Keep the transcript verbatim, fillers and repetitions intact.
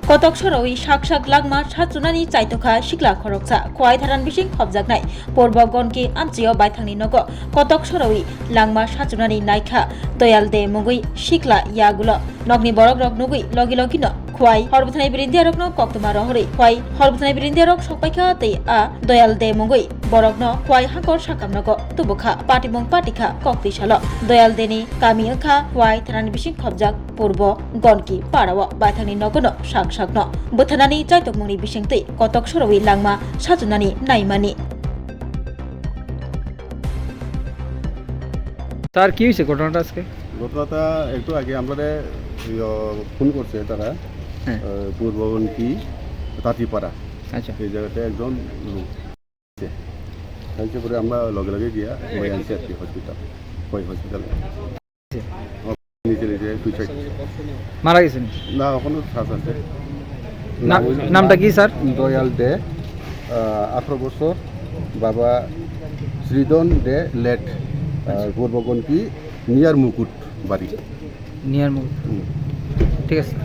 Kotok sorowi sak sak langma sachunani chaitokha sikla khoroksa, Khwai tharan bising khopjaknai Purbo Gonki amchio baithangni nogo kotok sorowi langma sachunani naikha Doyal De mungwi sikla yagulo. Nokni borokrok nugwi logi logino Khwai horbwthanai birindiarokno koktwma rohorwi Khwai horbwthanai birindiarok sokpaikha tei a Doyal De mungwi borokno Khwai hangkor sakam nogo tubukha, patimung patikha koktwi salo. Doyal Deni kami wngkha Khwai thanani bising khopjak Purbo Gonki parao baithangni nogono sak sakno bwtharnani chaitokmungni bisingtwi kotok sorowi langma sachunani naimani. Sir, কি হয়েছে ঘটনাটা আজকে? ঘটনাটা একটু আগে আমরা ফোন করছে তারা। হ্যাঁ। আহ, পূর্ববঙ্গী তাঁতিপাড়া আচ্ছা। এই জায়গাতে একজন লোক আছে। হয়েছে পরে আমরা লগে লগে গিয়া ওই আনছি আর কি হসপিটাল, ওই হসপিটালে। নিজে নিজে সুইসাইড। মারা গেছেন? না, ওখানে শ্বাস আছে। না-, নামটা কি স্যার? দয়াল দে, আহ, আঠারো বছর, বাবা শ্রীধন দে লেট, আহ, পূর্বগণকি নিয়ার মুকুট বাড়ি। নিয়ার মুখ। হুম। ঠিক আছে।